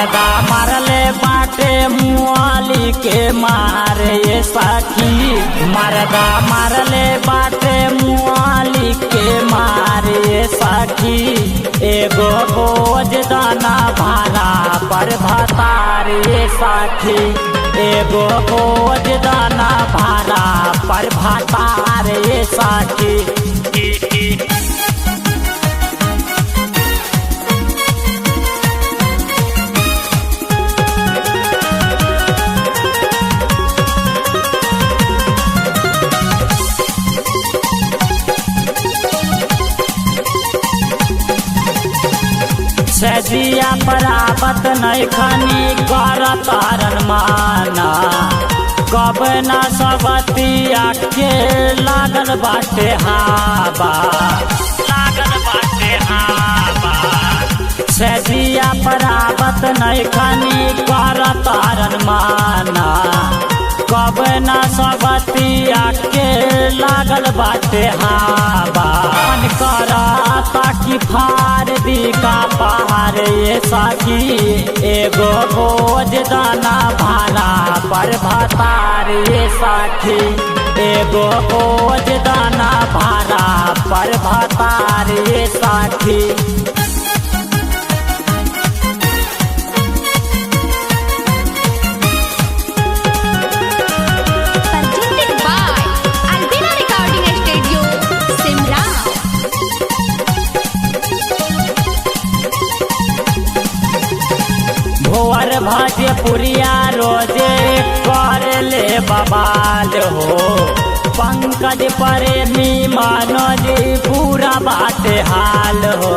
मरदा मारले बाटे मुआली के मारे ये साखी। मरदा मारले बाटे मुआली के मारे ये साखी। एगो बोझ दाना भारा पर भतार ये साखी। एगो बोझ दाना भारा पर भतार ये साखी। सजिया पराबत नहीं खनी कर तारन माना। कब ना सबतिया के लागल बाटे हाबा, लागल बाटे हाबा। सजिया पराबत नहीं खनी कर तारन माना। कब ना सबतिया के लागल बाटे हाबा। मन करता कि फार दी का पहाड़ ये साखी। एगो बोझ दाना भारा पर भतार ये साखी। एगो बोझ दाना भारा पर भतार ये साखी। Presented by Albina Recording Studio, Simra. भोर भजपुरिया रोजे कर ले बबाल हो। पंकज प्रेमी मनोज पूरा बाटे हाल हो,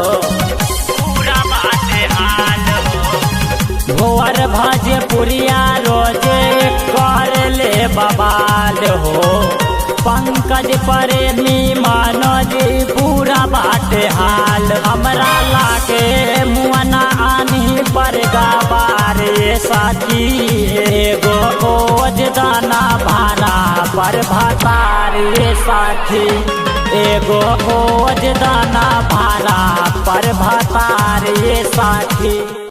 पूरा बाटे हाल हो। भोर भजपुरिया रोजे कर ले बबाल हो। पंकज प्रेमी मनोज पूरा बाटे हाल। हमरा लागे मुअना आनी पर गवार ये साथी। एगो बोझ दाना भारा पर भतार ये साथी। एगो बोझ दाना भारा पर भतार ये साथी।